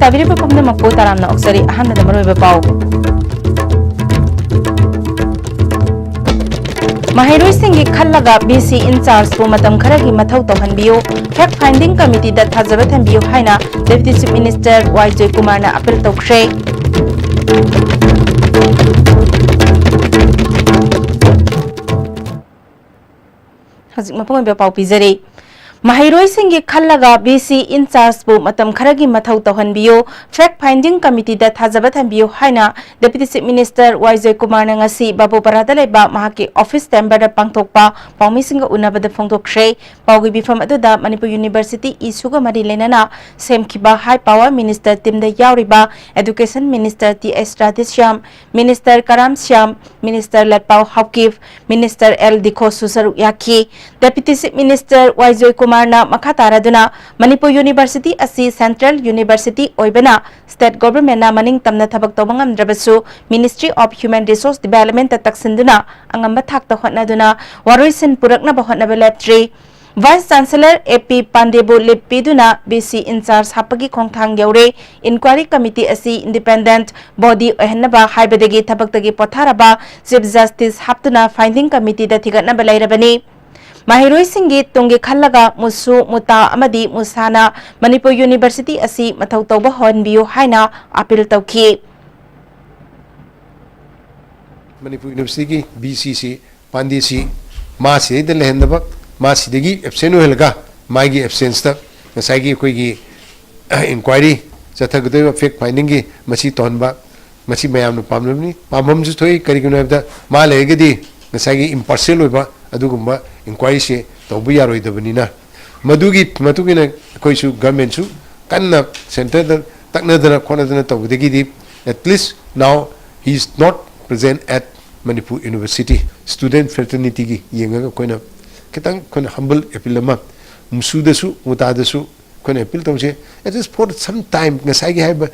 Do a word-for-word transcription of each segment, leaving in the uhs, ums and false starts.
ꯆꯥꯕꯤꯔꯤꯕ ꯄꯨꯝꯅꯃꯛꯄꯨ ꯇꯔꯥꯝꯅ ꯑꯣꯛꯆꯔꯤ꯫ ꯑꯍꯥꯟꯕꯗ ꯃꯔꯨꯑꯣꯏꯕ ꯄꯥꯎ꯫ ꯃꯍꯩꯔꯣꯏꯁꯤꯡꯒꯤ ꯈꯜꯂꯒ ꯕꯤ ꯁꯤ ꯏꯟꯆꯥꯔꯖꯄꯨ ꯃꯇꯝ ꯈꯔꯒꯤ ꯃꯊꯧ ꯇꯧꯍꯟꯕꯤꯌꯨ, ꯐꯦꯛ ꯐꯥꯏꯟꯗꯤꯡ ꯀꯃꯤꯇꯤꯗ ꯊꯥꯖꯕ ꯊꯝꯕꯤꯌꯨ ꯍꯥꯏꯅ ꯗꯦꯄ꯭ꯌꯨꯇꯤ ꯆꯤꯐ ꯃꯤꯅꯤꯁꯇꯔ ꯋꯥꯏ ꯖꯣꯏꯀꯨꯃꯥꯔꯅ ꯑꯄꯤꯜ ꯇꯧꯈ꯭ꯔꯦ꯫ ꯍꯧꯖꯤꯛ ꯃꯄꯨꯡ ꯑꯣꯏꯕ ꯄꯥꯎ ꯄꯤꯖꯔꯤ꯫ ꯃꯍꯩꯔꯣꯏꯁꯤꯡꯒꯤ ꯈꯜꯂꯒ ꯕꯤ ꯁꯤ ꯏꯟꯆꯥꯔꯖꯄꯨ ꯃꯇꯝ ꯈꯔꯒꯤ ꯃꯊꯧ ꯇꯧꯍꯟꯕꯤꯌꯨ, ꯐꯦꯛ ꯐꯥꯏꯟꯗꯤꯡ ꯀꯃꯤꯇꯤꯗ ꯊꯥꯖꯕ ꯊꯝꯕꯤꯌꯨ ꯍꯥꯏꯅ ꯗꯦꯄ꯭ꯌꯨꯇꯤ ꯆꯤꯐ ꯃꯤꯅꯤꯁꯇꯔ ꯋꯥꯏ ꯖꯣꯏꯀꯨꯃꯥꯔꯅ ꯉꯁꯤ ꯕꯥꯕꯨꯄꯥꯔꯥꯗ ꯂꯩꯕ ꯃꯍꯥꯛꯀꯤ ꯑꯣꯐꯤꯁ ꯆꯦꯝꯕꯔꯗ ꯄꯥꯡꯊꯣꯛꯄ ꯄꯥꯎꯃꯤꯁꯤꯡꯒ ꯎꯅꯕꯗ ꯐꯣꯡꯗꯣꯛꯈ꯭ꯔꯦ꯫ ꯄꯥꯎꯒꯤ ꯃꯤꯐꯝ ꯑꯗꯨꯗ ꯃꯅꯤꯄꯨꯔ ꯌꯨꯅꯤꯚꯔꯁꯤꯇꯤ ꯏꯁꯨꯒ ꯃꯔꯤ ꯂꯩꯅꯅ ꯁꯦꯝꯈꯤꯕ ꯍꯥꯏ ꯄꯥꯋꯔ ꯃꯤꯅꯤꯁꯇꯔ ꯇꯤꯝꯗ ꯌꯥꯎꯔꯤꯕ ꯑꯦꯗꯨꯀꯦꯁꯟ ꯃꯤꯅꯤꯁꯇꯔ ꯇꯤ ꯑꯦꯁ ꯔꯥꯙꯦꯁ꯭ꯌꯥꯝ, ꯃꯤꯅꯤꯁꯇꯔ ꯀꯔꯥꯝ Shyam, minister ꯂꯠꯄꯥꯎ Haokip, minister L ꯗꯤꯈꯣꯁꯁꯨ ꯁꯔꯨꯛ ꯌꯥꯈꯤ꯫ ꯗꯦꯄ꯭ꯌꯨꯇꯤ ꯆꯤꯐ ꯃꯤꯅꯤꯁꯇꯔ ꯋꯥꯏ ꯖꯣꯏꯀꯨꯃꯥꯔꯅ ꯃꯈꯥ ꯇꯥꯔꯗꯨꯅ ꯃꯅꯤꯄꯨꯔ ꯌꯨꯅꯤꯚꯔꯁꯤꯇꯤ ꯑꯁꯤ ꯁꯦꯟꯇ꯭ꯔꯦꯜ ꯌꯨꯅꯤꯚꯔꯁꯤꯇꯤ ꯑꯣꯏꯕꯅ ꯁ꯭ꯇꯦꯠ ꯒꯣꯚꯔꯟꯃꯦꯟꯠꯅ ꯃꯅꯤꯡ ꯇꯝꯅ ꯊꯕꯛ ꯇꯧꯕ ꯉꯝꯗ꯭ꯔꯕꯁꯨ ꯃꯤꯅꯤꯁꯇ꯭ꯔꯤ ꯑꯣꯐ ꯍ꯭ꯌꯨꯃꯦꯟ ꯔꯤꯁꯣꯔꯁ ꯗꯤꯚꯦꯂꯞꯃꯦꯟꯠꯇ ꯇꯛꯁꯤꯟꯗꯨꯅ ꯑꯉꯝꯕ ꯊꯥꯛꯇ ꯍꯣꯠꯅꯗꯨꯅ ꯋꯥꯔꯣꯏꯁꯤꯟ ꯄꯨꯔꯛꯅꯕ ꯍꯣꯠꯅꯕ ꯂꯦꯞꯇ꯭ꯔꯤ꯫ ꯚꯥꯏꯁ ꯆꯥꯟꯁꯦꯂꯔ ꯑꯦ ꯄꯤ ꯄꯥꯟꯗꯦꯕꯨ ꯂꯤꯞ ꯄꯤꯗꯨꯅ ꯕꯤ ꯁꯤ ꯏꯟꯆꯥꯔꯖ ꯍꯥꯞꯄꯒꯤ ꯈꯣꯡꯊꯥꯡ ꯌꯧꯔꯦ꯫ ꯏꯟꯀ꯭ꯋꯥꯏꯔꯤ ꯀꯃꯤꯇꯤ ꯑꯁꯤ ꯏꯟꯗꯤꯄꯦꯟꯗꯦꯟꯠ ꯕꯣꯗꯤ ꯑꯣꯏꯍꯟꯅꯕ ꯍꯥꯏꯕꯗꯒꯤ ꯊꯕꯛꯇꯒꯤ ꯄꯣꯊꯥꯔꯕ ꯆꯤꯐ ꯖꯁꯇꯤꯁ ꯍꯥꯞꯇꯨꯅ ꯐꯥꯏꯟꯗꯤꯡ ꯀꯃꯤꯇꯤꯗ ꯊꯤꯒꯠꯅꯕ ꯂꯩꯔꯕꯅꯤ꯫ ꯃꯍꯩꯔꯣꯏꯁꯤꯡꯒꯤ ꯇꯨꯡꯒꯤ ꯈꯜꯂꯒ ꯃꯨꯁꯨ, ꯃꯨꯇꯥ ꯑꯃꯗꯤ ꯃꯨꯁꯥꯅ ꯃꯅꯤꯄꯨꯔ ꯌꯨꯅꯤꯚꯔꯁꯤꯇꯤ ꯑꯁꯤ ꯃꯊꯧ ꯇꯧꯕ ꯍꯧꯍꯟꯕꯤꯌꯨ ꯍꯥꯏꯅ ꯑꯄꯤꯜ ꯇꯧꯈꯤ꯫ ꯃꯅꯤꯄꯨꯔ ꯌꯨꯅꯤꯚꯔꯁꯤꯇꯤꯒꯤ ꯕꯤ ꯁꯤ ꯁꯤ ꯄꯥꯟꯗꯦꯁꯤ ꯃꯥ ꯁꯤꯗꯩꯗ ꯂꯩꯍꯟꯗꯕ, ꯃꯥ ꯁꯤꯗꯒꯤ ꯑꯦꯕꯁꯦꯟ ꯑꯣꯏꯍꯜꯂꯒ ꯃꯥꯒꯤ ꯑꯦꯕꯁꯦꯟꯁꯇ ꯉꯁꯥꯏꯒꯤ ꯑꯩꯈꯣꯏꯒꯤ ꯏꯟꯀ꯭ꯋꯥꯏꯔꯤ ꯆꯠꯊꯒꯗꯧꯔꯤꯕ ꯐꯦꯛ ꯐꯥꯏꯟꯗꯤꯡꯒꯤ ꯃꯁꯤ ꯇꯧꯍꯟꯕ, ꯃꯁꯤ ꯃꯌꯥꯝꯅ ꯄꯥꯝꯅꯕꯅꯤ꯫ ꯄꯥꯝꯐꯝꯁꯨ ꯊꯣꯛꯏ꯫ ꯀꯔꯤꯒꯤꯅꯣ ꯍꯥꯏꯕꯗ ꯃꯥ ꯂꯩꯔꯒꯗꯤ ꯉꯁꯥꯏꯒꯤ ꯏꯝꯄꯥꯔꯁꯤꯌꯦꯜ ꯑꯣꯏꯕ ꯑꯗꯨꯒꯨꯝꯕ ꯏꯟꯀ꯭ꯋꯥꯏꯔꯤꯁꯦ ꯇꯧꯕ ꯌꯥꯔꯣꯏꯗꯕꯅꯤꯅ꯫ ꯃꯗꯨꯒꯤ ꯃꯇꯨꯡ ꯏꯟꯅ ꯑꯩꯈꯣꯏꯁꯨ ꯒꯚꯔꯟꯃꯦꯟꯠꯁꯨ ꯀꯟꯅ ꯁꯦꯟꯇꯔꯗ ꯇꯛꯅꯗꯅ ꯈꯣꯠꯅꯗꯅ ꯇꯧꯕꯗꯒꯤꯗꯤ, at least now he is not present at Manipur University꯫ Student ꯐ꯭ꯔꯦꯇꯔꯅꯤꯇꯤꯒꯤ ꯌꯦꯡꯉꯒ ꯑꯩꯈꯣꯏꯅ ꯈꯤꯇꯪ ꯑꯩꯈꯣꯏꯅ ꯍꯝꯕꯜ ꯑꯦꯄꯤꯜ ꯑꯃ ꯃꯨꯁꯨꯗꯁꯨ ꯃꯨꯇꯥꯗꯁꯨ ꯑꯩꯈꯣꯏꯅ ꯑꯦꯄꯤꯜ ꯇꯧꯁꯦ꯫ At least for some time ꯉꯁꯥꯏꯒꯤ ꯍꯥꯏꯕ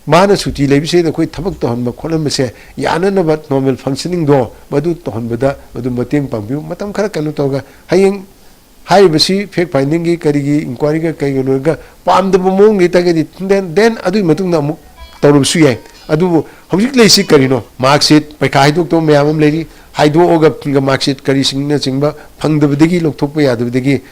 ꯃꯥꯅ ꯁꯨꯇꯤ ꯂꯩꯕꯁꯤꯗ ꯑꯩꯈꯣꯏ ꯊꯕꯛ ꯇꯧꯍꯟꯕ ꯈꯣꯠꯍꯟꯕꯁꯦ ꯌꯥꯅꯅꯕ ꯅꯣꯔꯃꯦꯜ ꯐꯪꯁꯅꯤꯡꯗꯣ ꯃꯗꯨ ꯇꯧꯍꯟꯕꯗ ꯃꯗꯨ ꯃꯇꯦꯡ ꯄꯥꯡꯕꯤꯌꯨ꯫ ꯃꯇꯝ ꯈꯔ ꯀꯩꯅꯣ ꯇꯧꯔꯒ ꯍꯌꯦꯡ ꯍꯥꯏꯔꯤꯕꯁꯤ fact findingꯒꯤ ꯀꯔꯤꯒꯤ inquiryꯒ ꯀꯩꯒ ꯂꯣꯏꯔꯒ ꯄꯥꯝꯗꯕ ꯃꯑꯣꯡ ꯂꯩꯇꯥꯔꯒꯗꯤ then then ꯑꯗꯨꯒꯤ ꯃꯇꯨꯡꯗ ꯑꯃꯨꯛ ꯇꯧꯔꯕꯁꯨ ꯌꯥꯏ꯫ ꯑꯗꯨꯕꯨ ꯍꯧꯖꯤꯛ ꯂꯩꯁꯤ ꯀꯔꯤꯅꯣ? Mark sheet, ꯄꯩꯈꯥ ꯍꯥꯏꯗꯣꯛꯇꯕ ꯃꯌꯥꯝ ꯑꯃ ꯂꯩꯔꯤ꯫ ꯍꯥꯏꯗꯣꯛꯑꯒ mark sheet ꯀꯔꯤꯁꯤꯡꯅꯆꯤꯡꯕ ꯐꯪꯗꯕꯗꯒꯤ, ꯂꯧꯊꯣꯛꯄ ꯌꯥꯗꯕꯗꯒꯤ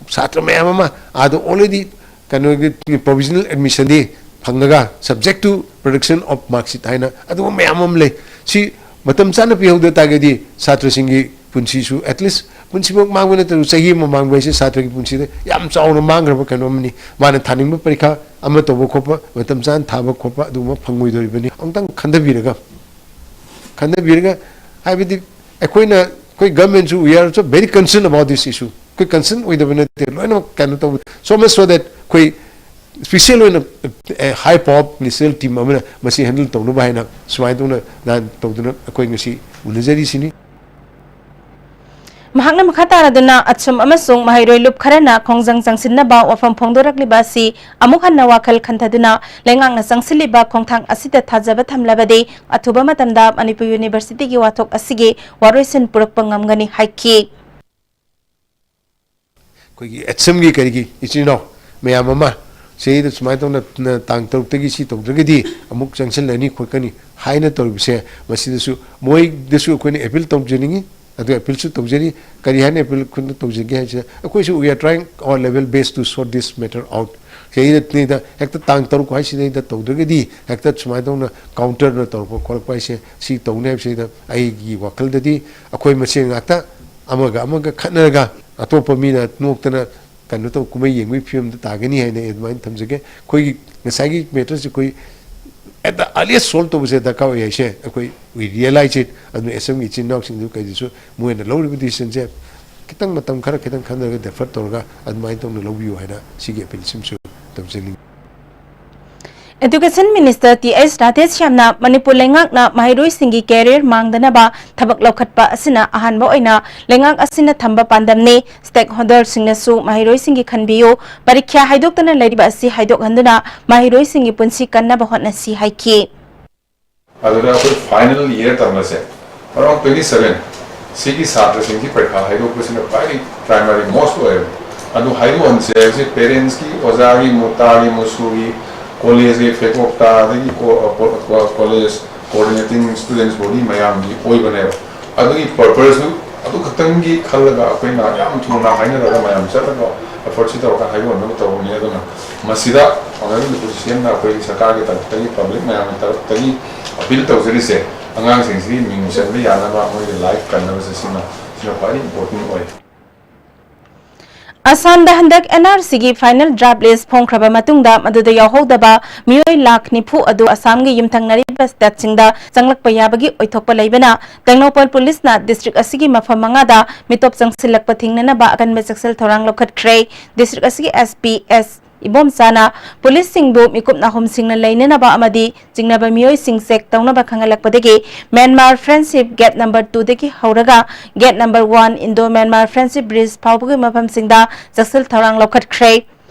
ꯁꯥꯇ꯭ꯔ ꯃꯌꯥꯝ ꯑꯃ ꯑꯥꯗ already ꯀꯩꯅꯣꯒꯤ provisional admissionꯗꯤ ꯐꯪꯉꯒ subject to production of mark sheet ꯍꯥꯏꯅ ꯑꯗꯨꯒꯨꯝꯕ ꯃꯌꯥꯝ ꯑꯃ ꯂꯩ꯫ ꯁꯤ ꯃꯇꯝ ꯆꯥꯅ ꯄꯤꯍꯧꯗ ꯇꯥꯔꯒꯗꯤ ꯁꯥꯇ꯭ꯔꯁꯤꯡꯒꯤ ꯄꯨꯟꯁꯤꯁꯨ at least ꯄꯨꯟꯁꯤꯃꯛ ꯃꯥꯡꯕ ꯅꯠꯇ꯭ꯔꯁꯨ ꯆꯍꯤ ꯑꯃ ꯃꯥꯡꯕ ꯍꯥꯏꯁꯦ ꯁꯥꯇ꯭ꯔꯒꯤ ꯄꯨꯟꯁꯤꯗ ꯌꯥꯝ ꯆꯥꯎꯅ ꯃꯥꯡꯈ꯭ꯔꯕ ꯀꯩꯅꯣ ꯑꯃꯅꯤ꯫ ꯃꯥꯅ ꯊꯥꯅꯤꯡꯕ ꯄꯔꯤꯈꯥ ꯑꯃ ꯇꯧꯕ ꯈꯣꯠꯄ ꯃꯇꯝ ꯆꯥꯅ ꯊꯥꯕ ꯈꯣꯠꯄ ꯑꯗꯨꯒꯨꯝꯕ ꯐꯪꯉꯣꯏꯗꯣꯔꯤꯕꯅꯤ꯫ ꯑꯃꯨꯛꯇꯪ ꯈꯟꯊꯕꯤꯔꯒ ꯈꯟꯊꯕꯤꯔꯒ ꯍꯥꯏꯕꯗꯤ ꯑꯩꯈꯣꯏꯅ ꯑꯩꯈꯣꯏ governmentꯁꯨ we are also very concerned about this issue꯫ ꯑꯩꯈꯣꯏ concern ꯑꯣꯏꯗꯕ ꯅꯠꯇꯦ, ꯂꯣꯏꯅꯃꯛ ꯀꯩꯅꯣ ꯇꯧꯕ꯫ So much so that ꯑꯩꯈꯣꯏ special ꯑꯣꯏꯅ high power ministerial team ꯑꯃꯅ ꯃꯁꯤ handle ꯇꯧꯅꯕ ꯍꯥꯏꯅ ꯁꯨꯃꯥꯏꯅ ꯇꯧꯅ ꯅꯍꯥꯟ ꯇꯧꯗꯨꯅ ꯑꯩꯈꯣꯏ ꯉꯁꯤ ꯎꯅꯖꯔꯤꯁꯤꯅꯤ꯫ ꯃꯍꯥꯛꯅ ꯃꯈꯥ ꯇꯥꯔꯗꯨꯅ ꯑꯁꯨꯝ ꯑꯃꯁꯨꯡ ꯃꯍꯩꯔꯣꯏ ꯂꯨꯞ ꯈꯔꯅ ꯈꯣꯡꯖꯪ ꯆꯪꯁꯤꯟꯅꯕ ꯋꯥꯐꯝ ꯐꯣꯡꯗꯣꯔꯛꯂꯤꯕ ꯑꯁꯤ ꯑꯃꯨꯛ ꯍꯟꯅ ꯋꯥꯈꯜ ꯈꯟꯊꯗꯨꯅ ꯂꯩꯉꯥꯛꯅ ꯆꯪꯁꯤꯜꯂꯤꯕ ꯈꯣꯡꯊꯥꯡ ꯑꯁꯤꯗ ꯊꯥꯖꯕ ꯊꯝꯂꯕꯗꯤ ꯑꯊꯨꯕ ꯃꯇꯝꯗ ꯃꯅꯤꯄꯨꯔ ꯌꯨꯅꯤꯚꯔꯁꯤꯇꯤꯒꯤ ꯋꯥꯊꯣꯛ ꯑꯁꯤꯒꯤ ꯋꯥꯔꯣꯏꯁꯤꯟ ꯄꯨꯔꯛꯄ ꯉꯝꯒꯅꯤ ꯍꯥꯏꯈꯤ꯫ ꯑꯩꯈꯣꯏꯒꯤ ꯑꯦꯠꯁꯝꯒꯤ ꯀꯔꯤꯒꯤ ꯏꯆꯤꯟ ꯏꯅꯥꯎ ꯃꯌꯥꯝ ꯑꯃ ꯁꯤꯗ ꯁꯨꯃꯥꯏꯅ ꯇꯧꯅ ꯇꯥꯡ ꯇꯔꯨꯛꯇꯒꯤ ꯁꯤ ꯇꯧꯗ꯭ꯔꯒꯗꯤ ꯑꯃꯨꯛ ꯆꯪꯁꯤꯜꯂꯅꯤ ꯈꯣꯠꯀꯅꯤ ꯍꯥꯏꯅ ꯇꯧꯔꯤꯕꯁꯦ, ꯃꯁꯤꯗꯁꯨ ꯃꯣꯏꯗꯁꯨ ꯑꯩꯈꯣꯏꯅ ꯑꯦꯄꯤꯜ ꯇꯧꯖꯅꯤꯡꯉꯤ꯫ ꯑꯗꯨ ꯑꯦꯄꯤꯜꯁꯨ ꯇꯧꯖꯔꯤ꯫ ꯀꯔꯤ ꯍꯥꯏꯅ ꯑꯦꯄꯤꯜ ꯑꯩꯈꯣꯏꯅ ꯇꯧꯖꯒꯦ ꯍꯥꯏꯁꯦ, ꯑꯩꯈꯣꯏꯁꯨ we are trying our level best to sort this matter out꯫ ꯁꯤꯗꯩꯗ ꯍꯦꯛꯇ ꯇꯥꯡ ꯇꯔꯨꯛ ꯍꯥꯏꯁꯤꯗꯩꯗ ꯇꯧꯗ꯭ꯔꯒꯗꯤ ꯍꯦꯛꯇ ꯁꯨꯃꯥꯏꯅ ꯇꯧꯅ ꯀꯥꯎꯟꯇꯔꯅ ꯇꯧꯔꯛꯄ ꯈꯣꯠꯂꯛꯄ ꯍꯥꯏꯁꯦ ꯁꯤ ꯇꯧꯅꯤ ꯍꯥꯏꯕꯁꯤꯗ ꯑꯩꯒꯤ ꯋꯥꯈꯜꯗꯗꯤ ꯑꯩꯈꯣꯏ ꯃꯁꯦꯟ ꯉꯥꯛꯇ ꯑꯃꯒ ꯑꯃꯒ ꯈꯠꯅꯔꯒ ꯑꯇꯣꯞꯄ ꯃꯤꯅ ꯅꯣꯛꯇꯅ ꯀꯩꯅꯣ ꯇꯧ ꯀꯨꯝꯍꯩ ꯌꯦꯡꯕꯒꯤ ꯐꯤꯕꯝꯗ ꯇꯥꯒꯅꯤ ꯍꯥꯏꯅ ꯑꯩ ꯑꯗꯨꯃꯥꯏꯅ ꯊꯝꯖꯒꯦ꯫ ꯑꯩꯈꯣꯏꯒꯤ ꯉꯁꯥꯏꯒꯤ ꯃꯦꯇꯔꯁꯦ ꯑꯩꯈꯣꯏ at the earliest solve ꯇꯧꯕꯁꯦ ꯗꯔꯀꯥꯔ ꯑꯣꯏ ꯍꯥꯏꯁꯦ ꯑꯩꯈꯣꯏ we realize it꯫ ꯑꯗꯨꯅ ꯑꯦꯁꯦꯝꯒꯤ ꯏꯆꯤꯟ ꯏꯅꯥꯎꯁꯤꯡꯗꯨ ꯀꯩꯗꯨꯁꯨ ꯃꯣꯏꯅ ꯂꯧꯔꯤꯕ ꯗꯤꯁꯤꯖꯟꯁꯦ ꯈꯤꯇꯪ ꯃꯇꯝ ꯈꯔ ꯈꯤꯇꯪ ꯈꯟꯊꯔꯒ ꯗꯦꯐꯔ ꯇꯧꯔꯒ ꯑꯗꯨꯃꯥꯏꯅ ꯇꯧꯅ ꯂꯧꯕꯤꯌꯨ ꯍꯥꯏꯅ ꯁꯤꯒꯤ ꯑꯦꯄꯤꯜꯁꯤꯃꯁꯨ ꯇꯧꯖꯅꯤꯡꯉꯤ꯫ Education Minister ꯇꯤ ꯑꯩꯆ ꯔꯥꯙꯦꯁ꯭ꯌꯥꯝꯅ ꯃꯅꯤꯄꯨꯔ ꯂꯩꯉꯥꯛꯅ ꯃꯍꯩꯔꯣꯏꯁꯤꯡꯒꯤ career ꯃꯥꯡꯗꯅꯕ ꯊꯕꯛ ꯂꯧꯈꯠꯄ ꯑꯁꯤꯅ ꯑꯍꯥꯟꯕ ꯑꯣꯏꯅ ꯂꯩꯉꯥꯛ ꯑꯁꯤꯅ ꯊꯝꯕ ꯄꯥꯟꯗꯝꯅꯤ꯫ Stakeholderꯁꯤꯡꯅꯁꯨ ꯃꯍꯩꯔꯣꯏꯁꯤꯡꯒꯤ ꯈꯟꯕꯤꯌꯨ꯫ ꯄꯔꯤꯈ꯭ꯌꯥ ꯍꯥꯏꯗꯣꯛꯇꯅ ꯂꯩꯔꯤꯕ ꯑꯁꯤ ꯍꯥꯏꯗꯣꯛꯍꯟꯗꯨꯅ ꯃꯍꯩꯔꯣꯏꯁꯤꯡꯒꯤ ꯄꯨꯟꯁꯤ ꯀꯟꯅꯕ ꯍꯣꯠꯅꯁꯤ ꯍꯥꯏꯈꯤ꯫ ꯑꯗꯨꯗ ꯑꯩꯈꯣꯏ final year ꯇꯝꯕꯁꯦ around twenty seven ꯁꯤꯒꯤ ꯁꯥꯇ꯭ꯔꯁꯤꯡꯁꯤ ꯄꯔꯤꯈꯥ ꯍꯥꯏꯗꯣꯛꯄꯁꯤꯅ ꯈ꯭ꯋꯥꯏꯗꯒꯤ primary most ꯑꯣꯏꯌꯦꯕ꯫ ꯑꯗꯨ ꯍꯥꯏꯗꯣꯛꯍꯟꯁꯦ ꯍꯥꯏꯕꯁꯤ parentsꯀꯤ, ꯑꯣꯖꯥꯒꯤ, ꯃꯨꯇꯥꯒꯤ, ꯃꯨꯁꯨꯒꯤ, collegeꯀꯤ ꯐꯦꯀꯣꯛꯇꯥ, ꯑꯗꯒꯤ ꯀꯣ-, ꯀꯣ-, ꯀꯣ-, college coordinating students body ꯃꯌꯥꯝꯒꯤ ꯑꯣꯏꯕꯅꯦꯕ꯫ ꯑꯗꯨꯒꯤ purposeꯇꯨ ꯑꯗꯨ ꯈꯛꯇꯪꯒꯤ ꯈꯜꯂꯒ ꯑꯩꯈꯣꯏꯅ ꯌꯥꯝ ꯊꯨꯅ ꯍꯥꯏꯅꯔꯒ ꯃꯌꯥꯝ ꯆꯠꯂꯒ effortꯁꯤ ꯇꯧꯔꯒ ꯍꯥꯏꯗꯣꯛꯍꯟꯅꯕ ꯇꯧꯕꯅꯤ꯫ ꯑꯗꯨꯅ ꯃꯁꯤꯗ honourable deputy CMꯅ ꯑꯩꯈꯣꯏꯒꯤ ꯁꯔꯀꯥꯔꯒꯤ ꯇꯔꯞꯇꯒꯤ, public ꯃꯌꯥꯝꯒꯤ ꯇꯔꯞꯇꯒꯤ appeal ꯇꯧꯖꯔꯤꯁꯦ, ꯑꯉꯥꯡꯁꯤꯡꯁꯤ ꯃꯤꯡ ꯆꯟꯕ ꯌꯥꯅꯕ, ꯃꯣꯏꯒꯤ life ꯀꯟꯅꯕꯁꯦ ꯁꯤꯅ, ꯁꯤꯅ ꯈ꯭ꯋꯥꯏꯗꯒꯤ important ꯑꯣꯏ꯫ ꯑꯁꯥꯝꯗ ꯍꯟꯗꯛ NRCꯒꯤ final draft list ꯐꯣꯡꯈ꯭ꯔꯕ ꯃꯇꯨꯡꯗ ꯃꯗꯨꯗ ꯌꯥꯎꯍꯧꯗꯕ ꯃꯤꯑꯣꯏ ꯂꯥꯈ ꯅꯤꯐꯨ ꯑꯗꯨ ꯑꯁꯥꯝꯒꯤ ꯌꯨꯝꯊꯪꯅꯔꯤꯕ stateꯁꯤꯡꯗ ꯆꯪꯂꯛꯄ ꯌꯥꯕꯒꯤ ꯑꯣꯏꯊꯣꯛꯄ ꯂꯩꯕꯅ ꯇꯦꯡꯅꯧꯄꯜ ꯄꯨꯂꯤꯁꯅ district ꯑꯁꯤꯒꯤ ꯃꯐꯝ ꯃꯉꯥꯗ ꯃꯤꯇꯣꯞ ꯆꯪꯁꯤꯜꯂꯛꯄ ꯊꯤꯡꯅꯅꯕ ꯑꯀꯟꯕ ꯆꯦꯛꯁꯤꯜ ꯊꯧꯔꯥꯡ ꯂꯧꯈꯠꯈ꯭ꯔꯦ꯫ District ꯑꯁꯤꯒꯤ SP S ꯏꯕꯣꯝꯆꯥꯅ ꯄꯨꯂꯤꯁꯁꯤꯡꯕꯨ ꯃꯤꯀꯨꯞ ꯅꯥꯍꯨꯝꯁꯤꯡꯅ ꯂꯩꯅꯅꯕ ꯑꯃꯗꯤ ꯆꯤꯡꯅꯕ ꯃꯤꯑꯣꯏꯁꯤꯡ check ꯇꯧꯅꯕ ꯈꯪꯍꯜꯂꯛꯄꯗꯒꯤ Myanmar Friendship Gate number twoꯗꯒꯤ ꯍꯧꯔꯒ gate number one Indo Myanmar Friendship Bridge ꯐꯥꯎꯕꯒꯤ ꯃꯐꯝꯁꯤꯡꯗ ꯆꯦꯛꯁꯤꯜ ꯊꯧꯔꯥꯡ ꯂꯧꯈꯠꯈ꯭ꯔꯦ꯫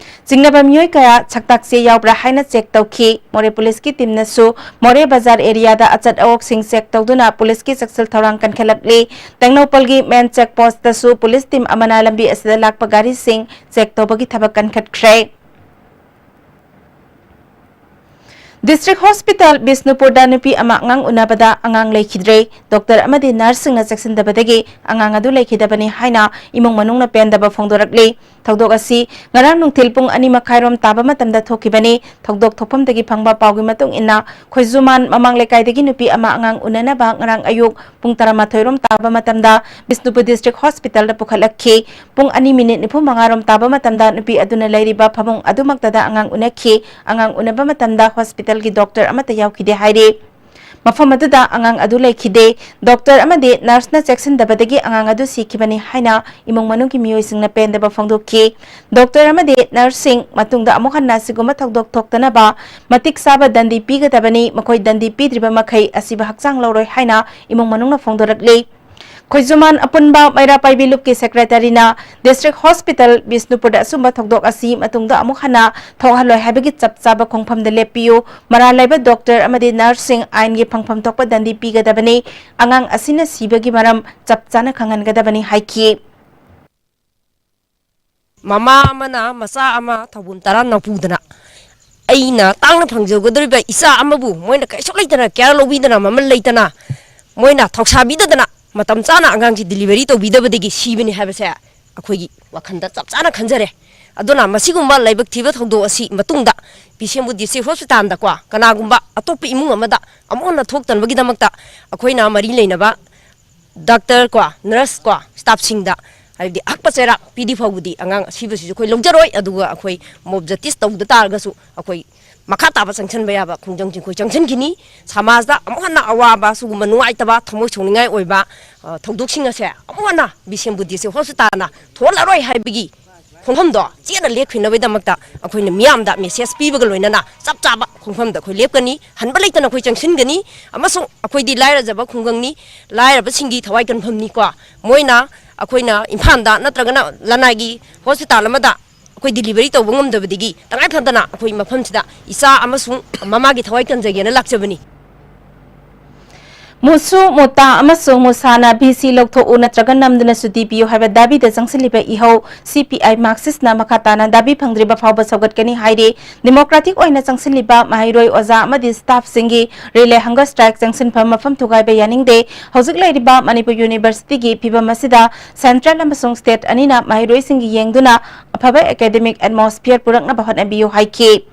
ꯆꯤꯡꯅꯕ ꯃꯤꯑꯣꯏ ꯀꯌꯥ ꯁꯛꯇꯥꯛ ꯆꯦ ꯌꯥꯎꯕ꯭ꯔꯥ ꯍꯥꯏꯅ check ꯇꯧꯈꯤ꯫ ꯃꯣꯔꯦ ꯄꯨꯂꯤꯁꯀꯤ teamꯅꯁꯨ ꯃꯣꯔꯦ ꯕꯖꯥꯔ areaꯗ ꯑꯆꯠ ꯑꯋꯣꯛꯁꯤꯡ check ꯇꯧꯗꯨꯅ ꯄꯨꯂꯤꯁꯀꯤ ꯆꯦꯛꯁꯤꯜ ꯊꯧꯔꯥꯡ ꯀꯟꯈꯠꯂꯛꯂꯤ꯫ ꯇꯦꯡꯅꯧꯄꯜꯒꯤ main check postꯇꯁꯨ ꯄꯨꯂꯤꯁ team ꯑꯃꯅ ꯂꯝꯕꯤ ꯑꯁꯤꯗ ꯂꯥꯛꯄ ꯒꯥꯔꯤꯁꯤꯡ check ꯇꯧꯕꯒꯤ ꯊꯕꯛ ꯀꯟꯈꯠꯈ꯭ꯔꯦ꯫ District Hospital ꯕꯤꯁꯅꯨꯄꯨꯔꯗ ꯅꯨꯄꯤ ꯑꯃ ꯑꯉꯥꯡ ꯎꯅꯕꯗ ꯑꯉꯥꯡ ꯂꯩꯈꯤꯗ꯭ꯔꯦ꯫ Doctor ꯑꯃꯗꯤ nurseꯁꯤꯡꯅ ꯆꯦꯛꯁꯤꯟꯗꯕꯗꯒꯤ ꯑꯉꯥꯡ ꯑꯗꯨ ꯂꯩꯈꯤꯗꯕꯅꯤ ꯍꯥꯏꯅ ꯏꯃꯨꯡ ꯃꯅꯨꯡꯅ ꯄꯦꯟꯗꯕ ꯐꯣꯡꯗꯣꯔꯛꯂꯤ꯫ ꯊꯧꯗꯣꯛ ꯑꯁꯤ ꯉꯔꯥꯡ ꯅꯨꯡꯊꯤꯜ ꯄꯨꯡ ꯑꯅꯤ ꯃꯈꯥꯏꯔꯣꯝ ꯇꯥꯕ ꯃꯇꯝꯗ ꯊꯣꯛꯈꯤꯕꯅꯤ꯫ ꯊꯧꯗꯣꯛ ꯊꯣꯛꯐꯝꯗꯒꯤ ꯐꯪꯕ ꯄꯥꯎꯒꯤ ꯃꯇꯨꯡ ꯏꯟꯅ, ꯈꯣꯏꯖꯨꯃꯥꯟ ꯃꯃꯥꯡ ꯂꯩꯀꯥꯏꯗꯒꯤ ꯅꯨꯄꯤ ꯑꯃ ꯑꯉꯥꯡ ꯎꯅꯅꯕ ꯉꯔꯥꯡ ꯑꯌꯨꯛ ꯄꯨꯡ ꯇꯔꯥꯃꯥꯊꯣꯏꯔꯣꯝ ꯇꯥꯕ ꯃꯇꯝꯗ ꯕꯤꯁꯅꯨꯄꯨꯔ District Hospitalꯗ ꯄꯨꯈꯠꯂꯛꯈꯤ꯫ ꯄꯨꯡ ꯑꯅꯤ minute ꯅꯤꯐꯨ ꯃꯉꯥꯔꯣꯝ ꯇꯥꯕ ꯃꯇꯝꯗ ꯅꯨꯄꯤ ꯑꯗꯨꯅ ꯂꯩꯔꯤꯕ ꯐꯃꯨꯡ ꯑꯗꯨꯃꯛꯇꯗ ꯑꯉꯥꯡ ꯎꯅꯈꯤ꯫ ꯑꯉꯥꯡ ꯎꯅꯕ ꯃꯇꯝꯗ hospitalꯒꯤ doctor ꯑꯃꯠꯇ ꯌꯥꯎꯈꯤꯗꯦ ꯍꯥꯏꯔꯤ꯫ ꯃꯐꯝ ꯑꯗꯨꯗ ꯑꯉꯥꯡ ꯑꯗꯨ ꯂꯩꯈꯤꯗꯦ꯫ Doctor ꯑꯃꯗꯤ nurseꯅ ꯆꯦꯛꯁꯤꯟꯗꯕꯗꯒꯤ ꯑꯉꯥꯡ ꯑꯗꯨ ꯁꯤꯈꯤꯕꯅꯤ ꯍꯥꯏꯅ ꯏꯃꯨꯡ ꯃꯅꯨꯡꯒꯤ ꯃꯤꯑꯣꯏꯁꯤꯡꯅ ꯄꯦꯟꯗꯕ ꯐꯣꯡꯗꯣꯛꯈꯤ꯫ Doctor ꯑꯃꯗꯤ nurseꯁꯤꯡ ꯃꯇꯨꯡꯗ ꯑꯃꯨꯛ ꯍꯟꯅ ꯑꯁꯤꯒꯨꯝꯕ ꯊꯧꯗꯣꯛ ꯊꯣꯛꯇꯅꯕ ꯃꯇꯤꯛ ꯆꯥꯕ ꯗꯟꯗꯤ ꯄꯤꯒꯗꯕꯅꯤ, ꯃꯈꯣꯏ ꯗꯟꯗꯤ ꯄꯤꯗ꯭ꯔꯤꯕ ꯃꯈꯩ ꯑꯁꯤꯕ ꯍꯛꯆꯥꯡ ꯂꯧꯔꯣꯏ ꯍꯥꯏꯅ ꯏꯃꯨꯡ ꯃꯅꯨꯡꯅ ꯐꯣꯡꯗꯣꯔꯛꯂꯤ꯫ ꯈꯣꯏꯖꯨꯃꯥꯟ ꯑꯄꯨꯟꯕ ꯃꯩꯔꯥ ꯄꯥꯏꯕꯤ ꯂꯨꯞꯀꯤ ꯁꯦꯀ꯭ꯔꯦꯇꯔꯤꯅ ꯗꯤꯁꯇ꯭ꯔꯤꯛ ꯍꯣꯁꯄꯤꯇꯥꯜ ꯕꯤꯁꯅꯨꯄꯨꯔꯗ ꯑꯁꯨꯝꯕ ꯊꯧꯗꯣꯛ ꯑꯁꯤ ꯃꯇꯨꯡꯗ ꯑꯃꯨꯛ ꯍꯟꯅ ꯊꯣꯛꯍꯜꯂꯣꯏ ꯍꯥꯏꯕꯒꯤ ꯆꯞ ꯆꯥꯕ ꯈꯣꯡꯐꯝꯗ ꯂꯦꯞꯄꯤꯌꯨ, ꯃꯔꯥꯜ ꯂꯩꯕ ꯗꯣꯛꯇꯔ ꯑꯃꯗꯤ ꯅꯔꯁꯁꯤꯡ ꯑꯥꯏꯟꯒꯤ ꯐꯪꯐꯝ ꯊꯣꯛꯄ ꯗꯟꯗꯤ ꯄꯤꯒꯗꯕꯅꯤ, ꯑꯉꯥꯡ ꯑꯁꯤꯅ ꯁꯤꯕꯒꯤ ꯃꯔꯝ ꯆꯞ ꯆꯥꯅ ꯈꯪꯍꯟꯒꯗꯕꯅꯤ ꯍꯥꯏꯈꯤ꯫ ꯃꯃꯥ ꯑꯃꯅ ꯃꯆꯥ ꯑꯃ ꯊꯧꯕꯨꯟ ꯇꯔꯥ ꯅꯧꯄꯨꯗꯅ ꯑꯩꯅ ꯇꯥꯡꯅ ꯐꯪꯖꯒꯗꯧꯔꯤꯕ ꯏꯆꯥ ꯑꯃꯕꯨ ꯃꯣꯏꯅ ꯀꯩꯁꯨ ꯂꯩꯇꯅ, ꯀꯦꯌꯔ ꯂꯧꯕꯤꯗꯅ, ꯃꯃꯜ ꯂꯩꯇꯅ, ꯃꯣꯏꯅ ꯊꯧꯁꯥꯕꯤꯗꯗꯅ ꯃꯇꯝ ꯆꯥꯅ ꯑꯉꯥꯡꯁꯤ ꯗꯤꯂꯤꯚꯔꯤ ꯇꯧꯕꯤꯗꯕꯗꯒꯤ ꯁꯤꯕꯅꯤ ꯍꯥꯏꯕꯁꯦ ꯑꯩꯈꯣꯏꯒꯤ ꯋꯥꯈꯜꯗ ꯆꯞ ꯆꯥꯅ ꯈꯟꯖꯔꯦ꯫ ꯑꯗꯨꯅ ꯃꯁꯤꯒꯨꯝꯕ ꯂꯥꯏꯕꯛ ꯊꯤꯕ ꯊꯧꯗꯣꯛ ꯑꯁꯤ ꯃꯇꯨꯡꯗ ꯕꯤꯁꯦꯝꯄꯨꯔ ꯗꯤꯁꯇ꯭ꯔꯤꯛ ꯍꯣꯁꯄꯤꯇꯥꯜꯗꯀꯣ ꯀꯅꯥꯒꯨꯝꯕ ꯑꯇꯣꯞꯄ ꯏꯃꯨꯡ ꯑꯃꯗ ꯑꯃꯨꯛ ꯍꯟꯅ ꯊꯣꯛꯇꯅꯕꯒꯤꯗꯃꯛꯇ ꯑꯩꯈꯣꯏꯅ ꯃꯔꯤ ꯂꯩꯅꯕ ꯗꯥꯛꯇꯔ ꯀꯣ, ꯅꯔꯁ ꯀꯣ, ꯁ꯭ꯇꯥꯐꯁꯤꯡꯗ ꯍꯥꯏꯕꯗꯤ ꯑꯍꯛꯄ ꯆꯩꯔꯥꯛ ꯄꯤꯗ꯭ꯔꯤ ꯐꯥꯎꯕꯗꯤ ꯑꯉꯥꯡ ꯑꯁꯤꯕꯁꯤꯁꯨ ꯑꯩꯈꯣꯏ ꯂꯧꯖꯔꯣꯏ꯫ ꯑꯗꯨꯒ ꯑꯩꯈꯣꯏ ꯃꯣꯕ ꯖꯁꯇꯤꯁ ꯇꯧꯗ ꯇꯥꯔꯒꯁꯨ ꯑꯩꯈꯣꯏ ꯃꯈꯥ ꯇꯥꯕ ꯆꯪꯁꯤꯟꯕ ꯌꯥꯕ ꯈꯣꯡꯖꯪꯁꯤꯡ ꯑꯩꯈꯣꯏ ꯆꯪꯁꯤꯟꯈꯤꯅꯤ꯫ ꯁꯃꯥꯖꯗ ꯑꯃꯨꯛ ꯍꯟꯅ ꯑꯋꯥꯕ, ꯁꯤꯒꯨꯝꯕ ꯅꯨꯡꯉꯥꯏꯇꯕ, ꯊꯃꯣꯏ ꯁꯣꯛꯅꯤꯡꯉꯥꯏ ꯑꯣꯏꯕ, ꯑ, ꯊꯧꯗꯣꯛꯁꯤꯡ ꯑꯁꯦ ꯑꯃꯨꯛ ꯍꯟꯅ ꯕꯤꯁꯦꯝꯄꯨꯔ ꯗꯤꯁꯇ꯭ꯔꯤꯛ ꯍꯣꯁꯄꯤꯇꯥꯜꯅ ꯊꯣꯛꯍꯜꯂꯔꯣꯏ ꯍꯥꯏꯕꯒꯤ ꯈꯣꯡꯐꯝꯗꯣ ꯆꯦꯠꯅ ꯂꯦꯞꯈꯤꯅꯕꯒꯤꯗꯃꯛꯇ ꯑꯩꯈꯣꯏꯅ ꯃꯤꯌꯥꯝꯗ ꯃꯦꯁꯦꯖ ꯄꯤꯕꯒ ꯂꯣꯏꯅꯅ ꯆꯞ ꯆꯥꯕ ꯈꯣꯡꯐꯝꯗ ꯑꯩꯈꯣꯏ ꯂꯦꯞꯀꯅꯤ꯫ ꯍꯟꯕ ꯂꯩꯇꯅ ꯑꯩꯈꯣꯏ ꯆꯪꯁꯤꯟꯒꯅꯤ꯫ ꯑꯃꯁꯨꯡ ꯑꯩꯈꯣꯏꯗꯤ ꯂꯥꯏꯔꯖꯕ ꯈꯨꯡꯒꯪꯅꯤ, ꯂꯥꯏꯔꯕꯁꯤꯡꯒꯤ ꯊꯋꯥꯏ ꯀꯟꯐꯝꯅꯤꯀꯣ꯫ ꯃꯣꯏꯅ ꯑꯩꯈꯣꯏꯅ ꯏꯝꯐꯥꯜꯗ ꯅꯠꯇ꯭ꯔꯒꯅ ꯂꯅꯥꯏꯒꯤ ꯍꯣꯁꯄꯤꯇꯥꯜ ꯑꯃꯗ ꯑꯩꯈꯣꯏ ꯗꯤꯂꯤꯚꯔꯤ ꯇꯧꯕ ꯉꯝꯗꯕꯗꯒꯤ ꯇꯉꯥꯏ ꯐꯗꯅ ꯑꯩꯈꯣꯏ ꯃꯐꯝꯁꯤꯗ ꯏꯆꯥ ꯑꯃꯁꯨꯡ ꯃꯃꯥꯒꯤ ꯊꯋꯥꯏ ꯀꯟꯖꯒꯦꯅ ꯂꯥꯛꯆꯕꯅꯤ꯫ ꯃꯨꯁꯨ, ꯃꯨꯇꯥ ꯑꯃꯁꯨꯡ ꯃꯨꯁꯥꯅ ꯚꯤ ꯁꯤ ꯂꯧꯊꯣꯛꯎ ꯅꯠꯇ꯭ꯔꯒ ꯅꯝꯗꯨꯅ ꯁꯨꯇꯤ ꯄꯤꯌꯨ ꯍꯥꯏꯕ ꯗꯥꯕꯤꯗ ꯆꯪꯁꯤꯜꯂꯤꯕ ꯏꯍꯧ ꯁꯤ ꯄꯤ ꯑꯥꯏ ꯃꯥꯔꯛꯁꯤꯁꯅ ꯃꯈꯥ ꯇꯥꯅ ꯗꯥꯕꯤ ꯐꯪꯗ꯭ꯔꯤꯕ ꯐꯥꯎꯕ ꯁꯧꯒꯠꯀꯅꯤ ꯍꯥꯏꯔꯤ꯫ ꯗꯦꯃꯣꯀ꯭ꯔꯦꯇꯤꯛ ꯑꯣꯏꯅ ꯆꯪꯁꯤꯜꯂꯤꯕ ꯃꯍꯩꯔꯣꯏ, ꯑꯣꯖꯥ ꯑꯃꯗꯤ ꯁ꯭ꯇꯥꯐꯁꯤꯡꯒꯤ ꯔꯤꯂꯦ ꯍꯪꯒꯔ ꯁ꯭ꯇ꯭ꯔꯥꯏꯛ ꯆꯪꯁꯤꯟꯐꯝ ꯃꯐꯝ ꯊꯨꯒꯥꯏꯕ ꯌꯥꯅꯤꯡꯗꯦ꯫ ꯍꯧꯖꯤꯛ ꯂꯩꯔꯤꯕ ꯃꯅꯤꯄꯨꯔ ꯌꯨꯅꯤꯚꯔꯁꯤꯇꯤꯒꯤ ꯐꯤꯚꯝ ꯑꯁꯤꯗ ꯁꯦꯟꯇ꯭ꯔꯦꯜ ꯑꯃꯁꯨꯡ ꯁ꯭ꯇꯦꯠ ꯑꯅꯤꯅ ꯃꯍꯩꯔꯣꯏꯁꯤꯡꯒꯤ ꯌꯦꯡꯗꯨꯅ ꯑꯐꯕ ꯑꯦꯀꯥꯗꯦꯃꯤꯛ ꯑꯦꯠꯃꯣꯁꯐꯤꯌꯔ ꯄꯨꯔꯛꯅꯕ ꯍꯣꯠꯅꯕꯤꯌꯨ ꯍꯥꯏꯈꯤ꯫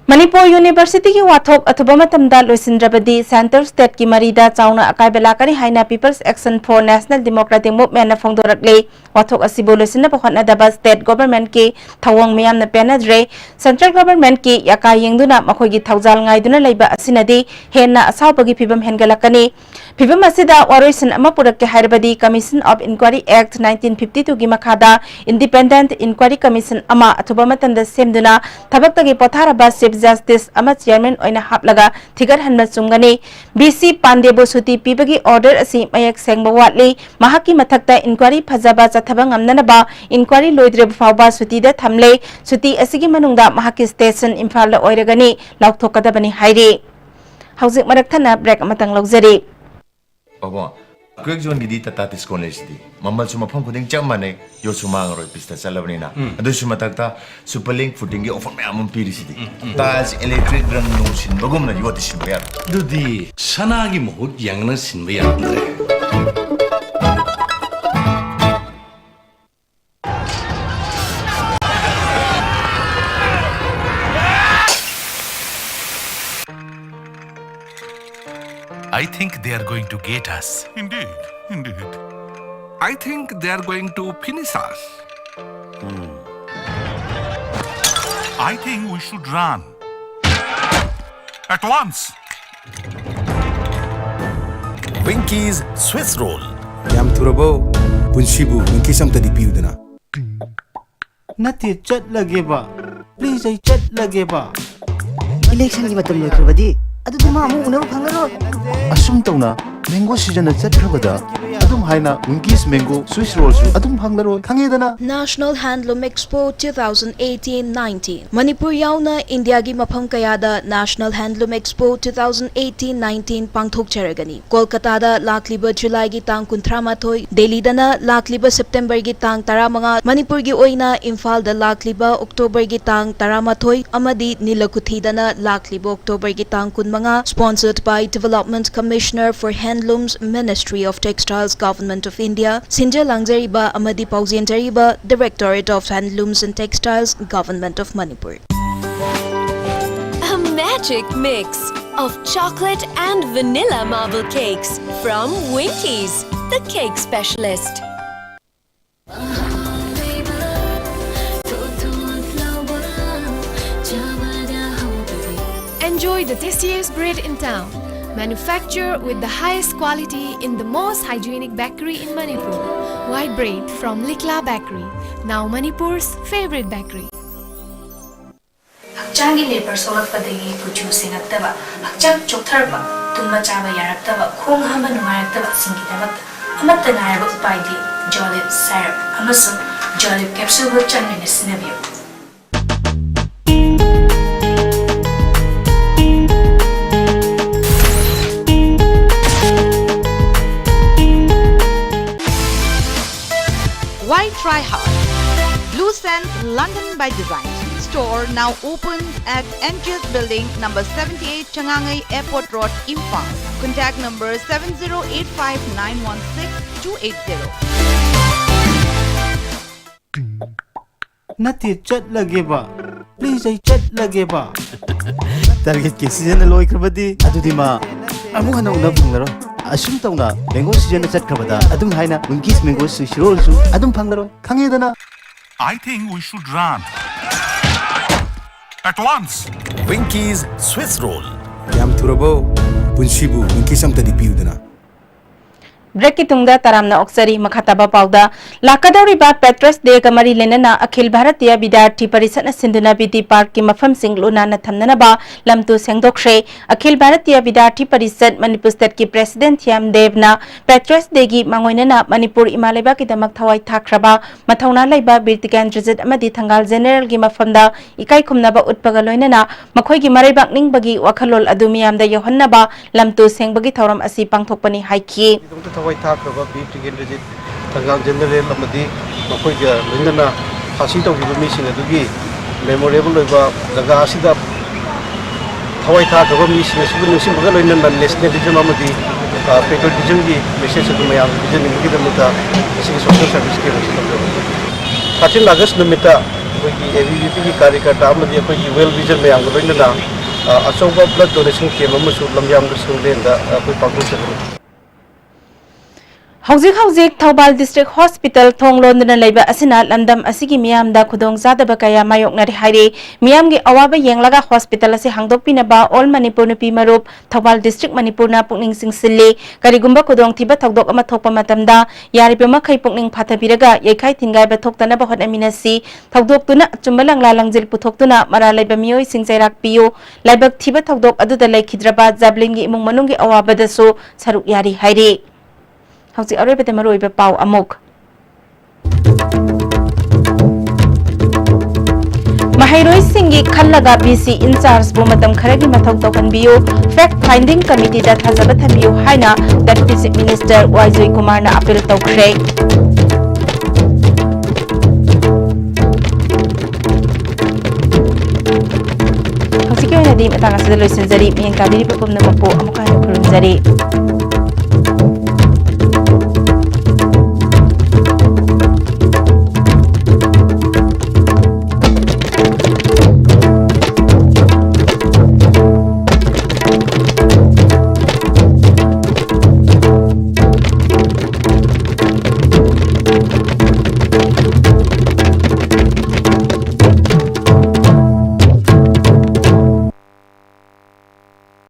ꯃꯅꯤꯄꯨꯔ ꯌꯨꯅꯤꯚꯔꯁꯤꯇꯤꯒꯤ ꯋꯥꯊꯣꯛ ꯑꯊꯨꯕ ꯃꯇꯝꯗ ꯂꯣꯏꯁꯤꯟꯗ꯭ꯔꯕꯗꯤ ꯁꯦꯟꯇꯔ ꯁ꯭ꯇꯦꯠꯀꯤ ꯃꯔꯤꯗ ꯆꯥꯎꯅ ꯑꯀꯥꯏꯕ ꯂꯥꯛꯀꯅꯤ ꯍꯥꯏꯅ People's Action for National Democratic Movementꯅ ꯐꯣꯡꯗꯣꯔꯛꯂꯤ꯫ ꯋꯥꯊꯣꯛ ꯑꯁꯤꯕꯨ ꯂꯣꯏꯁꯤꯟꯅꯕ ꯍꯣꯠꯅꯗꯕ ꯁ꯭ꯇꯦꯠ ꯒꯣꯚꯔꯟꯃꯦꯟꯠꯀꯤ ꯊꯧꯑꯣꯡ ꯃꯤꯌꯥꯝꯅ ꯄꯦꯟꯅꯗ꯭ꯔꯦ꯫ ꯁꯦꯟꯇ꯭ꯔꯦꯜ ꯒꯣꯚꯔꯟꯃꯦꯟꯠꯀꯤ ꯌꯥꯀꯥ ꯌꯦꯡꯗꯨꯅ ꯃꯈꯣꯏꯒꯤ ꯊꯧꯖꯥꯜ ꯉꯥꯏꯗꯨꯅ ꯂꯩꯕ ꯑꯁꯤꯅꯗꯤ ꯍꯦꯟꯅ ꯑꯁꯥꯎꯕꯒꯤ ꯐꯤꯚꯝ ꯍꯦꯟꯒꯠꯂꯛꯀꯅꯤ꯫ ꯐꯤꯚꯝ ꯑꯁꯤꯗ ꯋꯥꯔꯣꯏꯁꯤꯟ ꯑꯃ ꯄꯨꯔꯛꯀꯦ ꯍꯥꯏꯔꯕꯗꯤ Commission of Inquiry Act nineteen fifty twoꯒꯤ ꯃꯈꯥꯗ Independent Inquiry Commission ꯑꯃ ꯑꯊꯨꯕ ꯃꯇꯝꯗ ꯁꯦꯝꯗꯨꯅ ꯊꯕꯛꯇꯒꯤ ꯄꯣꯊꯥꯔꯕ Chief ꯖꯁꯇꯤꯁ ꯑꯃ ꯆꯤꯌꯔꯃꯦꯟ ꯑꯣꯏꯅ ꯍꯥꯞꯂꯒ ꯊꯤꯒꯠꯍꯟꯕ ꯆꯨꯝꯒꯅꯤ꯫ ꯕꯤ ꯁꯤ ꯄꯥꯟꯗꯦꯕꯨ ꯁꯨꯇꯤ ꯄꯤꯕꯒꯤ ꯑꯣꯔꯗꯔ ꯑꯁꯤ ꯃꯌꯦꯛ ꯁꯦꯡꯕ ꯋꯥꯠꯂꯤ꯫ ꯃꯍꯥꯛꯀꯤ ꯃꯊꯛꯇ ꯏꯟꯀ꯭ꯋꯥꯔꯤ ꯐꯖꯕ ꯆꯠꯊꯕ ꯉꯝꯅꯅꯕ ꯏꯟꯀ꯭ꯋꯥꯔꯤ ꯂꯣꯏꯗ꯭ꯔꯤꯕ ꯐꯥꯎꯕ ꯁꯨꯇꯤꯗ ꯊꯝꯂꯦ꯫ ꯁꯨꯇꯤ ꯑꯁꯤꯒꯤ ꯃꯅꯨꯡꯗ ꯃꯍꯥꯛꯀꯤ ꯁ꯭ꯇꯦꯁꯟ ꯏꯝꯐꯥꯜꯗ ꯑꯣꯏꯔꯒꯅꯤ꯫ ꯂꯥꯎꯊꯣꯛꯀꯗꯕꯅꯤ ꯍꯥꯏꯔꯤ꯫ ꯍꯧꯖꯤꯛ ꯃꯔꯛ ꯊꯠꯅ ꯕ꯭ꯔꯦꯛ ꯑꯃꯇꯪ ꯂꯧꯖꯔꯤ꯫ ꯄꯥꯕꯨꯡ, ꯀ꯭ꯋꯦꯛ ꯖꯣꯟꯒꯤꯗꯤ ꯇꯥꯇꯥ ꯇꯤꯁꯀꯣꯟ ꯂꯩꯔꯤꯁꯤꯗꯤ꯫ ꯃꯃꯜꯁꯨ ꯃꯐꯝ ꯈꯨꯗꯤꯡ ꯆꯞ ꯃꯥꯟꯅꯩ, ꯌꯣꯠꯁꯨ ꯃꯥꯡꯉꯔꯣꯏ, ꯄꯤꯁꯇ ꯆꯠꯂꯕꯅꯤꯅ꯫ ꯎꯝ꯫ ꯑꯗꯨꯁꯨ ꯃꯊꯛꯇ ꯁꯨꯄꯔ ꯂꯤꯡ ꯐꯨꯇꯤꯡꯒꯤ ꯑꯣꯐꯔ ꯃꯌꯥꯝ ꯑꯃ ꯄꯤꯔꯤꯁꯤꯗꯤ꯫ ꯎꯝ, ꯎꯝ꯫ ꯇꯥꯏꯜꯁ, ꯏꯂꯦꯛꯇ꯭ꯔꯤꯛ, ꯔꯪ ꯅꯨꯡ ꯁꯤꯟꯕꯒꯨꯝꯅ ꯌꯣꯠꯇꯤ ꯁꯤꯟꯕ ꯌꯥꯔꯣꯏ꯫ ꯑꯗꯨꯗꯤ ꯁꯅꯥꯒꯤ ꯃꯍꯨꯠ ꯌꯥꯡꯅ ꯁꯤꯟꯕ ꯌꯥꯔꯝꯗ꯭ꯔꯦ꯫ I think they are going to get us. Indeed, indeed. I think they are going to finish us. I think we should run. At once. Winky's Swiss Roll. ꯌꯥꯝ ꯊꯨꯔꯕꯣ? ꯄꯨꯟꯁꯤꯕꯨ ꯋꯤꯡꯀꯤꯁ ꯑꯝꯇꯗꯤ ꯄꯤꯌꯨꯗꯅ꯫ ꯅꯠꯇꯦ, ꯆꯠꯂꯒꯦꯕ꯫ ꯄ꯭ꯂꯤꯖ, ꯑꯩ ꯆꯠꯂꯒꯦꯕ꯫ ꯏꯂꯦꯛꯁꯟꯒꯤ ꯃꯇꯝ ꯂꯣꯏꯈ꯭ꯔꯕꯗꯤ ꯑꯗꯨꯗꯤ ꯃꯥ ꯑꯃꯨꯛ ꯎꯅꯕ ꯐꯪꯂꯔꯣꯏ꯫ ꯑꯁꯨꯝ ꯇꯧꯅ ꯃꯦꯡꯒꯣ ꯁꯤꯖꯟꯅ ꯆꯠꯈ꯭ꯔꯕꯗ ꯑꯗꯨꯝ ꯍꯥꯏꯅ ꯋꯤꯡꯀꯤꯁ ꯃꯦꯡꯒꯣ ꯁ꯭ꯋꯤꯁ ꯔꯣꯜꯁꯨ ꯑꯗꯨꯝ ꯐꯪꯂꯔꯣꯏ, ꯈꯪꯉꯦꯗꯅ? National Handloom Expo two thousand eighteen nineteen꯫ Manipur ꯌꯥꯎꯅ ꯏꯟꯗꯤꯌꯥꯒꯤ ꯃꯐꯝ ꯀꯌꯥꯗ National Handloom Expo two thousand eighteen nineteen ꯄꯥꯡꯊꯣꯛꯆꯔꯒꯅꯤ꯫ ꯀꯣꯜꯀꯇꯥꯗ ꯂꯥꯛꯂꯤꯕ ꯖꯨꯂꯥꯏꯒꯤ ꯇꯥꯡ ꯀꯨꯟꯊ꯭ꯔꯥ ꯃꯥꯊꯣꯏ, ꯗꯦꯜꯂꯤꯗꯅ ꯂꯥꯛꯂꯤꯕ ꯁꯦꯞꯇꯦꯝꯕꯔꯒꯤ ꯇꯥꯡ ꯇꯔꯥꯃꯉꯥ, ꯃꯅꯤꯄꯨꯔꯒꯤ ꯑꯣꯏꯅ ꯏꯝꯐꯥꯜꯗ ꯂꯥꯛꯂꯤꯕ ꯑꯣꯛꯇꯣꯕꯔꯒꯤ ꯇꯥꯡ ꯇꯔꯥꯃꯥꯊꯣꯏ ꯑꯃꯗꯤ ꯅꯤꯂꯀꯨꯊꯤꯗꯅ ꯂꯥꯛꯂꯤꯕ ꯑꯣꯛꯇꯣꯕꯔꯒꯤ ꯇꯥꯡ ꯀꯨꯟꯃꯉꯥ, sponsored by Development Commissioner for Handlooms, Ministry of Textiles, Government of India, ꯁꯤꯟꯖ ꯂꯥꯡꯖꯔꯤꯕ ꯑꯃꯗꯤ ꯄꯥꯎꯖꯦꯟꯖꯔꯤꯕ Directorate of Handlooms and Textiles, Government of Manipur. A magic mix of chocolate and vanilla marble cakes from Winkies, the cake specialist. Enjoy the tastiest bread in town. Manufactured with the highest quality in the most hygienic bakery in Manipur. White bread from Likla Bakery, now Manipur's favorite bakery. ꯍꯛꯆꯥꯡꯒꯤ labour ꯁꯣꯛꯂꯛꯄꯗꯒꯤ ꯀꯨꯆꯨ ꯁꯦꯡꯉꯛꯇꯕ, ꯍꯛꯆꯥꯡ ꯆꯣꯛꯊꯔꯛꯄ, ꯇꯨꯝꯕ ꯆꯥꯕ ꯌꯥꯔꯛꯇꯕ, ꯈꯣꯡ ꯍꯥꯝꯕ ꯅꯨꯡꯉꯥꯏꯔꯛꯇꯕꯁꯤꯡꯒꯤꯗꯃꯛꯇ ꯑꯃꯠꯇ ꯉꯥꯏꯔꯕ ꯎꯄꯥꯏꯗꯤ ꯖꯣꯂꯤꯞ ꯁꯥꯏꯔꯞ ꯑꯃꯁꯨꯡ ꯖꯣꯂꯤꯞ ꯀꯦꯞꯁꯨꯜꯕꯨ ꯆꯥꯡ ꯅꯥꯏꯅ ꯁꯤꯖꯤꯟꯅꯕꯤꯌꯨ꯫ Why try hard? Blue Sands London by Design store now open at N G S Building, number seventy-eight, Changangei Airport Road, Imphal. Contact number seven zero eight five nine one six two eight zero. ꯅꯠꯇꯦ, ꯆꯠꯂꯒꯦꯕ꯫ Please, ꯑꯩ ꯆꯠꯂꯒꯦꯕ꯫ ꯇꯥꯔꯒꯦꯠꯀꯤ ꯁꯤꯖꯟꯅ ꯂꯣꯏꯈ꯭ꯔꯕꯗꯤ ꯑꯗꯨꯗꯤ ꯃꯥ ꯑꯃꯨꯛ ꯍꯟꯅ ꯎꯅꯕ ꯐꯪꯂꯔꯣꯏ꯫ ꯑꯁꯨꯝ ꯇꯧꯅ mango ꯁꯤꯖꯟꯅ ꯆꯠꯈ꯭ꯔꯕꯗ ꯑꯗꯨꯝ ꯍꯥꯏꯅ ꯋꯤꯡꯀꯤꯁ ꯃꯦꯡꯒꯣ ꯁ꯭ꯋꯤꯁ ꯔꯣꯜꯁꯨ ꯑꯗꯨꯝ ꯐꯪꯂꯔꯣꯏ, ꯈꯪꯉꯦꯗꯅ? I think we should run. At once. Winky's Swiss Roll. ꯌꯥꯝ ꯊꯨꯔꯕꯣ? ꯄꯨꯟꯁꯤꯕꯨ ꯋꯤꯡꯀꯤꯁ ꯑꯝꯇꯗꯤ ꯄꯤꯌꯨꯗꯅ꯫ ꯕ꯭ꯔꯦꯛꯀꯤ ꯇꯨꯡꯗ ꯇꯔꯥꯝꯅ ꯑꯣꯛꯆꯔꯤ꯫ ꯃꯈꯥ ꯇꯥꯕ ꯄꯥꯎꯗ, ꯂꯥꯛꯀꯗꯧꯔꯤꯕ ꯄꯦꯇ꯭ꯔꯁ ꯗꯦꯒ ꯃꯔꯤ ꯂꯩꯅꯅ ꯑꯈꯤꯜ ꯚꯥꯔꯇꯤꯌ ꯕꯤꯗ꯭ꯌꯥꯔꯊꯤ ꯄꯔꯤꯁꯠꯅ ꯁꯤꯟꯗꯨꯅ ꯕꯤ ꯇꯤ ꯄꯥꯔꯛꯀꯤ ꯃꯐꯝꯁꯤꯡ ꯂꯨ ꯅꯥꯟꯅ ꯊꯝꯅꯅꯕ ꯂꯝꯇꯨ ꯁꯦꯡꯗꯣꯛꯈ꯭ꯔꯦ꯫ ꯑꯈꯤꯜ ꯚꯥꯔꯇꯤꯌ ꯕꯤꯗ꯭ꯌꯥꯔꯊꯤ ꯄꯔꯤꯁꯠ ꯃꯅꯤꯄꯨꯔ ꯁ꯭ꯇꯦꯠꯀꯤ ꯄ꯭ꯔꯦꯁꯤꯗꯦꯟꯠ ꯊꯤꯌꯥꯝ ꯗꯦꯕꯅ ꯄꯦꯇ꯭ꯔꯁ ꯗꯦꯒꯤ ꯃꯥꯡꯑꯣꯏꯅꯅ ꯃꯅꯤꯄꯨꯔ ꯏꯃꯥ ꯂꯩꯕꯥꯛꯀꯤꯗꯃꯛ ꯊꯋꯥꯏ ꯊꯥꯈ꯭ꯔꯕ ꯃꯊꯧꯅꯥ ꯂꯩꯕ ꯕꯤꯔ ꯇꯤꯀꯦꯟꯗ꯭ꯔꯖꯤꯠ ꯑꯃꯗꯤ ꯊꯪꯒꯥꯜ ꯖꯦꯅꯔꯦꯜꯒꯤ ꯃꯐꯝꯗ ꯏꯀꯥꯏ ꯈꯨꯝꯅꯕ ꯎꯠꯄꯒ ꯂꯣꯏꯅꯅ ꯃꯈꯣꯏꯒꯤ ꯃꯔꯩꯕꯥꯛ ꯅꯤꯡꯕꯒꯤ ꯋꯥꯈꯜꯂꯣꯟ ꯑꯗꯨ ꯃꯤꯌꯥꯝꯗ ꯌꯧꯍꯟꯅꯕ ꯂꯝꯇꯨ ꯁꯦꯡꯕꯒꯤ ꯊꯧꯔꯝ ꯑꯁꯤ ꯄꯥꯡꯊꯣꯛꯄꯅꯤ ꯍꯥꯏꯈꯤ꯫ ꯒꯤꯗꯃꯛꯇ ꯊꯋꯥꯏ ꯊꯥꯈ꯭ꯔꯕ ꯕꯤꯔ ꯇꯤꯀꯦꯟꯗ꯭ꯔꯖꯤꯠ ꯊꯪꯒꯥꯜ ꯖꯦꯅꯔꯦꯜ ꯑꯃꯗꯤ ꯃꯈꯣꯏꯒ ꯂꯣꯏꯅꯅ ꯐꯥꯁꯤ ꯇꯧꯈꯤꯕ ꯃꯤꯁꯤꯡ ꯑꯗꯨꯒꯤ ꯃꯦꯃꯣꯔꯦꯕꯜ ꯑꯣꯏꯕ ꯖꯒꯥ ꯑꯁꯤꯗ ꯊꯋꯥꯏ ꯊꯥꯈ꯭ꯔꯕ ꯃꯤꯁꯤꯡ ꯑꯁꯤꯕꯨ ꯅꯤꯡꯁꯤꯡꯕꯒ ꯂꯣꯏꯅꯅ ꯅꯦꯁꯅꯦꯂꯤꯖꯝ ꯑꯃꯗꯤ ꯄꯦꯇ꯭ꯔꯣꯇꯤꯖꯝꯒꯤ ꯃꯦꯁꯦꯖ ꯑꯗꯨ ꯃꯌꯥꯝꯗ ꯄꯤꯖꯅꯤꯡꯕꯒꯤꯗꯃꯛꯇ ꯉꯁꯤꯒꯤ ꯁꯣꯁꯦꯜ ꯁꯥꯔꯚꯤꯁ ꯀꯦꯝ ꯑꯁꯤ ꯇꯧꯖꯕꯅꯤ꯫ ꯊꯥꯔꯇꯤꯟ ꯑꯥꯒꯁ ꯅꯨꯃꯤꯠꯇ ꯑꯩꯈꯣꯏꯒꯤ ꯑꯦ ꯕꯤ ꯚꯤ ꯄꯤꯒꯤ ꯀꯥꯔꯌꯀꯔꯇꯥ ꯑꯃꯗꯤ ꯑꯩꯈꯣꯏꯒꯤ ꯋꯦꯜ ꯋꯤꯖꯔ ꯃꯌꯥꯝꯒ ꯂꯣꯏꯅꯅ ꯑꯆꯧꯕ ꯕ꯭ꯂꯗ ꯗꯣꯅꯦꯁꯟ ꯀꯦꯝ ꯑꯃꯁꯨ ꯂꯝꯌꯥꯝꯕ ꯁꯪꯂꯦꯟꯗ ꯑꯩꯈꯣꯏ ꯄꯥꯡꯊꯣꯛꯆꯒꯅꯤ꯫ ꯍꯧꯖꯤꯛ ꯍꯧꯖꯤꯛ ꯊꯧꯕꯥꯜ ꯗꯤꯁꯇ꯭ꯔꯤꯛ ꯍꯣꯁꯄꯤꯇꯥꯜ ꯊꯣꯡ ꯂꯣꯟꯗꯨꯅ ꯂꯩꯕ ꯑꯁꯤꯅ ꯂꯝꯗꯝ ꯑꯁꯤꯒꯤ ꯃꯤꯌꯥꯝꯗ ꯈꯨꯗꯣꯡꯆꯥꯗꯕ ꯀꯌꯥ ꯃꯥꯌꯣꯛꯅꯔꯦ ꯍꯥꯏꯔꯤ꯫ ꯃꯤꯌꯥꯝꯒꯤ ꯑꯋꯥꯕ ꯌꯦꯡꯂꯒ ꯍꯣꯁꯄꯤꯇꯥꯜ ꯑꯁꯤ ꯍꯥꯡꯗꯣꯛꯄꯤꯅꯕ ꯑꯣꯜ ꯃꯅꯤꯄꯨꯔ ꯅꯨꯄꯤ ꯃꯔꯨꯞ ꯊꯧꯕꯥꯜ ꯗꯤꯁꯇ꯭ꯔꯤꯛ ꯃꯅꯤꯄꯨꯔꯅ ꯄꯨꯛꯅꯤꯡ ꯆꯤꯡꯁꯤꯜꯂꯤ꯫ ꯀꯔꯤꯒꯨꯝꯕ ꯈꯨꯗꯣꯡꯊꯤꯕ ꯊꯧꯗꯣꯛ ꯑꯃ ꯊꯣꯛꯄ ꯃꯇꯝꯗ ꯌꯥꯔꯤꯕ ꯃꯈꯩ ꯄꯨꯛꯅꯤꯡ ꯐꯥꯊꯕꯤꯔꯒ ꯌꯩꯈꯥꯏ ꯊꯤꯟꯒꯥꯏꯕ ꯊꯣꯛꯇꯅꯕ ꯍꯣꯠꯅꯃꯤꯟꯅꯁꯤ꯫ ꯊꯧꯗꯣꯛꯇꯨꯅ ꯑꯆꯨꯝꯕ ꯂꯪꯂꯥ ꯂꯪꯖꯤꯜ ꯄꯨꯊꯣꯛꯇꯨꯅ ꯃꯔꯥꯜ ꯂꯩꯕ ꯃꯤꯑꯣꯏꯁꯤꯡ ꯆꯩꯔꯥꯛ ꯄꯤꯌꯨ꯫ ꯂꯥꯏꯕꯛ ꯊꯤꯕ ꯊꯧꯗꯣꯛ ꯑꯗꯨꯗ ꯂꯩꯈꯤꯗ꯭ꯔꯕ ꯖꯥꯕ꯭ꯂꯤꯟꯒꯤ ꯏꯃꯨꯡ ꯃꯅꯨꯡꯒꯤ ꯑꯋꯥꯕꯗꯁꯨ ꯁꯔꯨꯛ ꯌꯥꯔꯤ ꯍꯥꯏꯔꯤ꯫ ꯍꯧꯖꯤꯛ ꯑꯔꯣꯏꯕꯗ ꯃꯔꯨꯑꯣꯏꯕ ꯄꯥꯎ ꯑꯃꯨꯛ꯫ ꯃꯍꯩꯔꯣꯏꯁꯤꯡꯒꯤ ꯈꯜꯂꯒ ꯚꯤ ꯁꯤ ꯏꯟꯆꯥꯔꯖꯕꯨ ꯃꯇꯝ ꯈꯔꯒꯤ ꯃꯊꯧ ꯇꯧꯍꯟꯕꯤꯌꯨ, ꯐꯦꯛ ꯐꯥꯏꯟꯗꯤꯡ ꯀꯃꯤꯇꯤꯗ ꯊꯥꯖꯕ ꯊꯝꯕꯤꯌꯨ ꯍꯥꯏꯅ ꯗꯦꯄ꯭ꯌꯨꯇꯤ ꯆꯤꯐ ꯃꯤꯅꯤꯁꯇꯔ ꯋꯥꯏ ꯖꯣꯏꯀꯨꯃꯥꯔꯅ ꯑꯄꯤꯜ ꯇꯧꯈ꯭ꯔꯦ꯫ ꯍꯧꯖꯤꯛꯀꯤ ꯑꯣꯏꯅꯗꯤ ꯃꯇꯥꯡ ꯑꯁꯤꯗ ꯂꯣꯏꯁꯤꯟꯖꯔꯤ꯫ ꯃꯤꯠꯌꯦꯡ ꯇꯥꯕꯤꯔꯤꯕ ꯄꯨꯝꯅꯃꯛꯄꯨ ꯑꯃꯨꯛꯀ ꯍꯟꯅ ꯈꯨꯔꯨꯝꯖꯔꯤ꯫